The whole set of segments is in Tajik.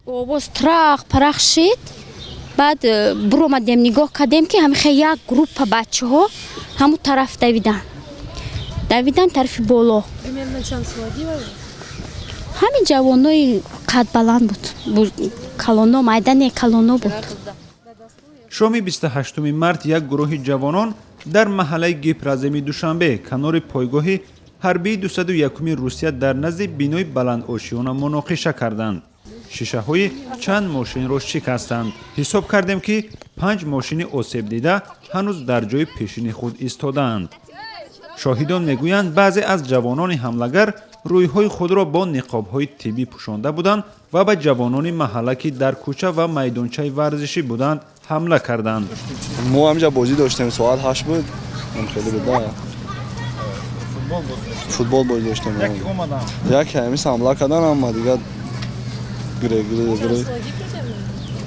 Овоз трах парах шид. Баъд буромадем, нигоҳ кардем, ки ҳамихе як группа бачаҳо ҳамун тараф давидан, давидан тарафи боло. Ҳамин ҷавонои қадбаланд буд, калоно, майдане калоно буд. Шоми 28 март як гурӯҳи ҷавонон дар маҳаллаи Гипроземи Душанбе, канори пойгоҳи ҳарбии 201-уми Русия, дар назди бинои баландошиёна муноқиша карданд, шишаҳои чанд мошинро шикастанд. Ҳисоб кардем, ки панҷ мошини осебдида ҳанӯз дар ҷои пешини худ истодаанд. Шоҳидон мегӯянд, баъзе аз ҷавонони ҳамлагар рӯйҳои худро бо ниқобҳои тиббӣ пӯшонда буданд ва ба ҷавонони маҳалла, ки дар кӯча ва майдончаи варзишӣ буданд, ҳамла карданд. Мо ҳамҷа бозӣ доштем, соат 8 буд, хеле буда, футбол бозӣ доштем. Яке ҳамис ҳамла кардан, ама дигар гире гире гире.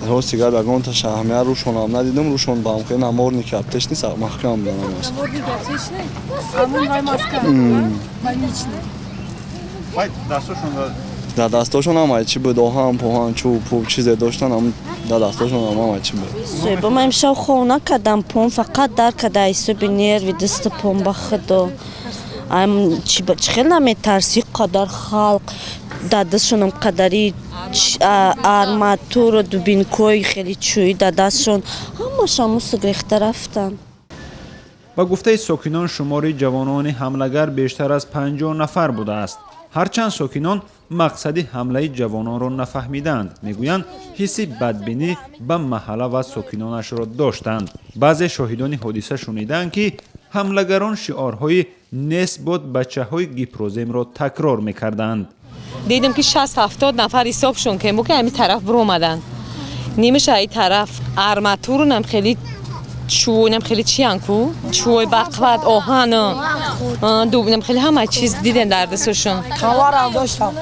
Рости гап, ягонта шаҳмия рӯшонам надидам. Рӯшон ба ҳамхел намордники аптечный маҳкам будан ҳамаш. Намордники аптечный? Амон вай маска больничный. Дар дастошон ҳама чӣ буд: оҳан, поҳан, чӯб, пӯб, чизе доштан. Ам дар дастошон ҳама чӣ буд. Соҳиба, ман имшаб хов накардам, пом фақат дар када, ҳисоби нерви дасту пом. Ба худо, чӣ хел наметарсӣ? Қадар халқ, дар дастшонам қадари арматуру дубинкои хеле чӯӣ дар дастшон, ҳамашон мусу гирехта рафтанд. Ба гуфтаи сокинон, шумори ҷавонони ҳамлагар бештар аз 50 нафар будааст. Ҳарчанд сокинон мақсади ҳамлаи ҷавононро нафаҳмиданд, мегӯянд, ҳисси бадбинӣ ба маҳалла ва сокинонашро доштанд. Баъзе шоҳидони ҳодиса шунидаанд, ки ҳамлагарон шиорҳои «Нест бод бачаҳои Гипроземро» такрор мекарданд. Дидем, ки 60-70 нафар ҳисобшон ки ки ҳамин тараф биромаданд. Нимаша ай тараф арматурунам хеле чӯинам, хеле чиян ку, чӯй бақват, оҳан, дубинам, хеле ҳама чиз дидем дар дастошон. Товарам доштам.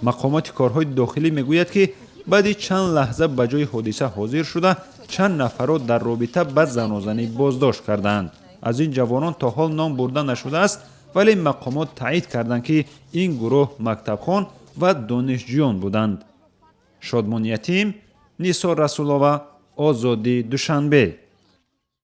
Мақомоти корҳои дохилӣ мегӯяд, ки баъди чанд лаҳза ба ҷои ҳодиса ҳозир шуда, чанд нафарро дар робита ба занозанӣ боздошт кардаанд. Аз ин ҷавонон то ҳол ном бурда нашудааст, вале мақомот таъид карданд, ки ин гурӯҳ мактабхон ва донишҷӯён буданд. Шодмон Ятим, Нисор Расулова, Озодӣ, Душанбе.